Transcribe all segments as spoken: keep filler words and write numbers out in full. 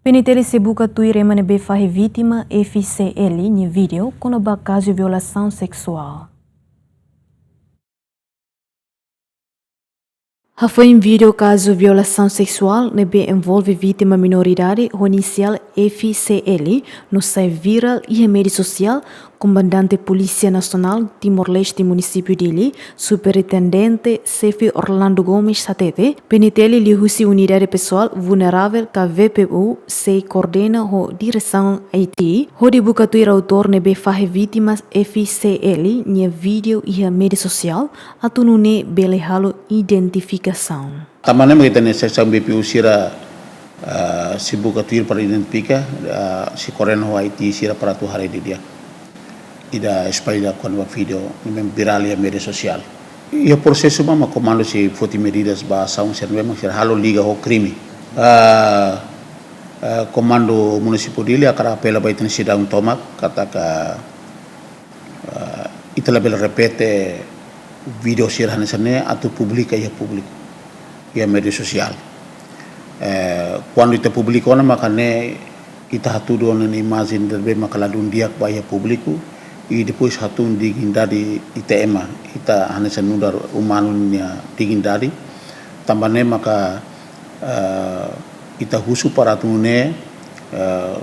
PNTL sei buka tuir ema ne'ebé fahe vítima F C L nia vídeo kona-ba kazu violasaun seksuál. Hafoin vídeo kazu violasaun seksuál ne'ebé envolve vítima minoridade ho inisiál F C L no sai virál iha média sosiál, Komandante Polísia Nasionál Timor-Leste Munisípiu Dili, Superintendente Xefe Orlando Gomes hatete, PNTL liuhusi Unidade Pesoál Vulnerável ka V P U sei koordena ho Diresaun I T hodi buka tuir autór ne'ebé fahe vítima F C L nia vídeo iha média sosiál, atu nune'e bele halo identifikasaun. Tanba ne'e mak ita-nia seksaun B P U sira, ah, sei buka tuir para identifika, ah, sei koordena ho I T sira para atu haree didi'ak ida espalla kona-ba vídeo ne'ebé virál iha média sosiál. Iha prosesu mak, mak komandu sei foti medidas ba asaun sira ne'ebé mak sira halo liga ho krime. Ah, ah, Komandu Munisípiu Dili hakarak apela ba ita-nia sidadaun tomak katak, ah, ita labele repete vídeo sira hanesan ne'e atu publika iha públiku, iha média sosiál. Eh, kuandu ita publika ona maka ne'e ita hatudu ona nia imajen ne'ebé maka ladún di'ak ba iha públiku, i depois hatún dignidade ita ema, ita hanesan nu'udar umanu nia dignidade. Tanba ne'e maka, eh, ita husu para atu nune'e, eh,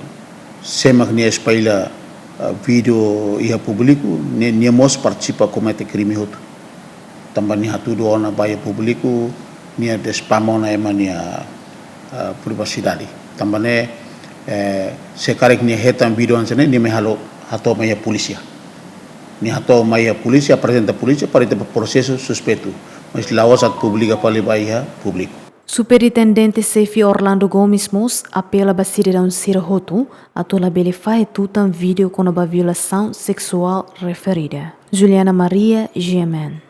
sé mak nia espalla, eh, vídeo iha públiku, ne'e, nia mós partisipa komete krime hotu. Tanba nia hatudu ona ba iha públiku, nia despama ona ema nia, eh, privasidade. Tanba ne'e, eh, se karik nia hetan vídeo hanesan ne'e, nia mai halo hato'o mai iha polísia. Nia hato'o mai iha polísia, aprezenta polísia para ita prosesu suspeitu. Mas la'ós atu publika fali ba iha públiku. Superintendente Xefe Orlando Gomes mós apela ba sidadaun sira hotu atu labele fahe tutan vídeo kona-ba violasaun seksuál referida. Juliana Maria, G M N.